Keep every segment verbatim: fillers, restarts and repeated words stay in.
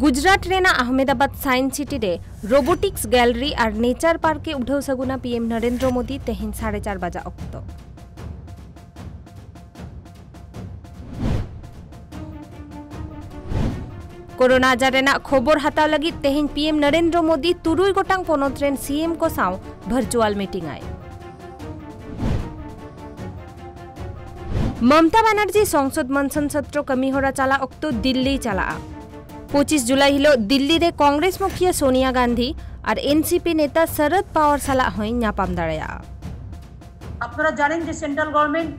ᱜᱩᱡᱽᱨᱟᱴ ᱨᱮᱱᱟᱜ Ahmedabad science city ᱨᱮ ᱨᱳᱵᱳᱴᱤᱠᱥ gallery ᱟᱨ nature park ᱮ ᱩᱰᱷᱟᱹᱣ ᱥᱟᱹᱜᱩᱱᱟ ᱯᱤ ᱮᱢ ᱱᱚᱨᱮᱱᱫᱨᱚ ᱢᱳᱫᱤ ᱛᱮᱦᱮᱧ ᱥᱟᱲᱮ ᱪᱟᱨ ᱵᱟᱡᱟᱜ ᱚᱠᱛᱚ᱾ ᱠᱳᱨᱳᱱᱟ ᱟᱡᱟᱨ ᱨᱮᱱᱟᱜ ᱠᱷᱚᱵᱚᱨ ᱦᱟᱛᱟᱣ ᱞᱟᱹᱜᱤᱫ ᱛᱮᱦᱮᱧ ᱯᱤ ᱮᱢ ᱱᱚᱨᱮᱱᱫᱨᱚ ᱢᱳᱫᱤ ᱛᱩᱨᱩᱭ ᱜᱚᱴᱟᱝ ᱯᱚᱱᱚᱛ ᱨᱮᱱ ᱥᱤ ᱮᱢ ᱠᱚ ᱥᱟᱶ ᱵᱷᱟᱨᱪᱩᱣᱟᱞ ᱢᱤᱴᱤᱝ ᱟᱭ᱾ ᱢᱚᱢᱛᱟ ᱵᱟᱱᱟᱨᱡᱤ ᱥᱚᱝᱥᱚᱫ ᱢᱚᱱᱥᱚᱱ ᱥᱚᱛᱨᱚ ᱠᱟᱹᱢᱤᱦᱚᱨᱟ ᱪᱟᱞᱟᱜ ᱚᱠᱛᱚ ᱫᱤᱞᱞᱤᱭ ᱪᱟᱞᱟᱜᱼᱟ᱾ ᱯᱚᱸᱪᱤᱥ ᱡᱩᱞᱟᱭ ᱦᱤᱞᱚᱜ ᱫᱤᱞᱞᱤ ᱨᱮ ᱠᱚᱝᱜᱨᱮᱥ ᱢᱩᱠᱷᱤᱭᱟᱹ ᱥᱳᱱᱤᱭᱟ ᱜᱟᱱᱫᱷᱤ ᱟᱨ ᱮᱱ ᱥᱤ ᱯᱤ ᱱᱮᱛᱟ ᱥᱚᱨᱚᱫ ᱯᱟᱣᱟᱨ ᱥᱟᱞᱟᱜ ᱦᱚᱸᱭ ᱧᱟᱯᱟᱢ ᱫᱟᱲᱮᱭᱟᱜᱼᱟ᱾ আপনারা জানেন যে সেন্ট্রাল গভর্নমেন্ট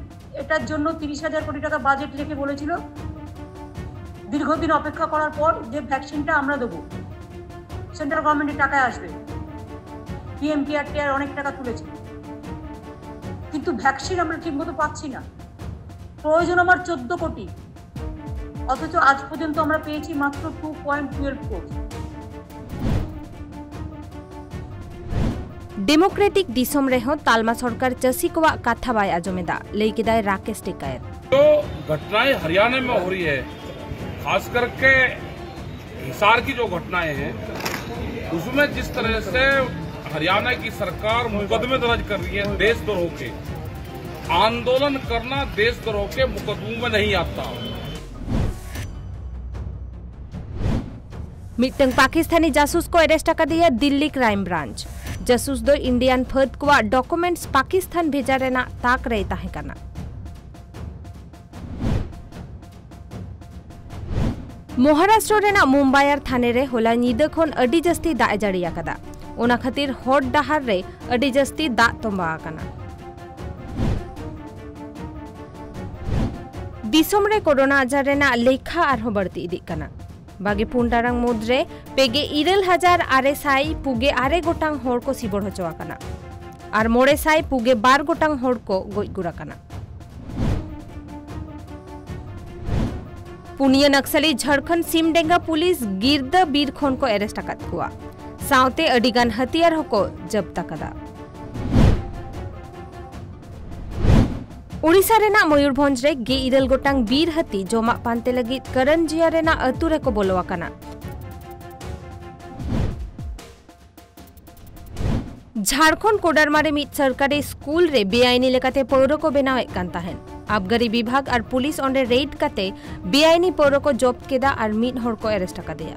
এটার জন্য তিরিশ হাজার কোটি টাকা বাজেট রেখে বলেছিল, দীর্ঘদিন অপেক্ষা করার পর, যে ভ্যাকসিনটা আমরা দেবো, সেন্ট্রাল গভর্নমেন্টের টাকায় আসবে। পিএম কেয়ার টেয়ার অনেক টাকা তুলেছে, কিন্তু ভ্যাকসিন আমরা ঠিকমতো পাচ্ছি না। প্রয়োজন আমার চোদ্দ কোটি, অথচ আজ পর্যন্ত আমরা পেয়েছি মাত্র two point twelve crore. Democratic ᱫᱤᱥᱚᱢ ᱨᱮᱦᱚᱸ ᱛᱟᱞᱢᱟ ᱥᱚᱨᱠᱟᱨ ᱪᱟᱹᱥᱤ ᱠᱚᱣᱟᱜ ᱠᱟᱛᱷᱟ ᱵᱟᱭ ᱟᱸᱡᱚᱢ ᱮᱫᱟ, ᱞᱟᱹᱭ ᱠᱮᱫᱟᱭ ᱨᱟᱠᱮᱥ ᱴᱤᱠᱟᱭᱮᱛ। जो घटनाएं हरियाणा में हो रही है, खास करके हिसार की जो घटनाएं हैं, उसमें जिस तरह से हरियाणा की सरकार मुकदमे दर्ज कर रही है देशद्रोह के, आंदोलन करना देशद्रोह के मुकदमों में नहीं आता। ᱢᱤᱫᱴᱟᱝ ᱯᱟᱠᱤᱥᱛᱟᱱᱤ ᱡᱟᱥᱩᱥ ᱠᱚ ᱮᱨᱮᱥᱴ ᱟᱠᱟᱫᱮᱭᱟ ᱫᱤᱞᱞᱤ ᱠᱨᱟᱭᱤᱢ ᱵᱨᱟᱧᱪ᱾ ᱡᱟᱥᱩᱥ ᱫᱚ ᱤᱱᱰᱤᱭᱟᱱ ᱯᱷᱟᱹᱫ ᱠᱚᱣᱟᱜ ᱰᱚᱠᱩᱢᱮᱱᱴᱥ ᱯᱟᱠᱤᱥᱛᱟᱱ ᱵᱷᱮᱡᱟ ᱨᱮᱱᱟᱜ ᱛᱟᱠ ᱨᱮᱭ ᱛᱟᱦᱮᱸ ᱠᱟᱱᱟ᱾ ᱢᱚᱦᱟᱨᱟᱥᱴᱨᱚ ᱨᱮᱱᱟᱜ ᱢᱩᱢᱵᱟᱭᱟᱨ ᱛᱷᱟᱱᱮ ᱨᱮ ᱦᱚᱞᱟ ᱧᱤᱫᱟᱹ ᱠᱷᱚᱱ ᱟᱹᱰᱤ ᱡᱟᱹᱥᱛᱤ ᱫᱟᱜ ᱮ ᱡᱟᱹᱲᱤ ᱟᱠᱟᱫᱟ᱾ ᱚᱱᱟ ᱠᱷᱟᱹᱛᱤᱨ ᱦᱚᱨ ᱰᱟᱦᱟᱨ ᱨᱮ ᱟᱹᱰᱤ ᱡᱟᱹᱥᱛᱤ ᱫᱟᱜ ᱛᱚᱸᱵᱟ ᱟᱠᱟᱱᱟ᱾ ᱫᱤᱥᱚᱢ ᱨᱮ ᱠᱳᱨᱳᱱᱟ ᱟᱡᱟᱨ ᱨᱮᱱᱟᱜ ᱞᱮᱠᱷᱟ ᱟᱨᱦᱚᱸ ᱵᱟᱹᱲᱛᱤ ᱤᱫᱤᱜ ᱠᱟᱱᱟ᱾ ᱵᱟᱜᱮ ᱯᱩᱱ ᱴᱟᱲᱟᱝ ᱢᱩᱫᱽᱨᱮ ᱯᱮᱜᱮ ᱤᱨᱟᱹᱞ ᱦᱟᱡᱟᱨ ᱟᱨᱮ ᱥᱟᱭ ᱯᱩᱜᱮ ᱟᱨᱮ ᱜᱚᱴᱟᱝ ᱦᱚᱲ ᱠᱚ ᱥᱤᱵᱚᱲ ᱦᱚᱪᱚ ᱟᱠᱟᱱᱟ ᱟᱨ ᱢᱚᱬᱮ ᱥᱟᱭ ᱯᱩᱜᱮ ᱵᱟᱨ ᱜᱚᱴᱟᱝ ᱦᱚᱲ ᱠᱚ ᱜᱚᱡ ᱜᱩᱨ ᱟᱠᱟᱱᱟ᱾ ᱯᱩᱱᱭᱟᱹ ᱱᱟᱠᱥᱟᱞᱤ ᱡᱷᱟᱲᱠᱷᱚᱸᱰ ᱥᱤᱢᱰᱮᱸᱜᱟ ᱯᱩᱞᱤᱥ ᱜᱤᱨᱫᱟᱹ ᱵᱤᱨ ᱠᱷᱚᱱ ᱠᱚ ᱮᱨᱮᱥᱴ ᱟᱠᱟᱫ ᱠᱚᱣᱟ᱾ ᱥᱟᱶᱛᱮ ᱟᱹᱰᱤ ᱜᱟᱱ ᱦᱟᱹᱛᱤᱭᱟᱨ ᱦᱚᱸᱠᱚ ᱡᱚᱵᱛ ᱟᱠᱟᱫᱟ᱾ ᱳᱰᱤᱥᱟ ᱨᱮᱱᱟᱜ ᱢᱚᱭᱩᱨᱵᱷᱚᱸᱡᱽ ᱨᱮ ᱜᱮᱞ ᱤᱨᱟᱹᱞ ᱜᱚᱴᱟᱝ ᱵᱤᱨ ᱦᱟᱹᱛᱤ ᱡᱚᱢᱟᱜ ᱯᱟᱱᱛᱮ ᱞᱟᱹᱜᱤᱫ ᱠᱚᱨᱚᱱᱡᱤᱭᱟ ᱨᱮᱱᱟᱜ ᱟᱹᱛᱩ ᱨᱮᱠᱚ ᱵᱚᱞᱚ ᱟᱠᱟᱱᱟ᱾ ᱡᱷᱟᱲᱠᱷᱚᱸᱰ ᱠᱳᱰᱟᱨᱢᱟ ᱨᱮ ᱢᱤᱫ ᱥᱚᱨᱠᱟᱨᱤ ᱥᱠᱩᱞ ᱨᱮ ᱵᱮᱟᱭᱤᱱᱤ ᱞᱮᱠᱟᱛᱮ ᱯᱟᱹᱣᱨᱟᱹ ᱠᱚ ᱵᱮᱱᱟᱣᱮᱫ ᱠᱟᱱ ᱛᱟᱦᱮᱸᱱ᱾ ᱟᱵᱜᱟᱨᱤ ᱵᱤᱵᱷᱟᱜᱽ ᱟᱨ ᱯᱩᱞᱤᱥ ᱚᱸᱰᱮ ᱨᱮᱭᱤᱰ ᱠᱟᱛᱮ ᱵᱮᱟᱭᱤᱱᱤ ᱯᱟᱹᱣᱨᱟᱹ ᱠᱚ ᱡᱚᱵᱫ ᱠᱮᱫᱟ ᱟᱨ ᱢᱤᱫ ᱦᱚᱲ ᱠᱚ ᱮᱨᱮᱥᱴ ᱟᱠᱟᱫᱮᱭᱟ᱾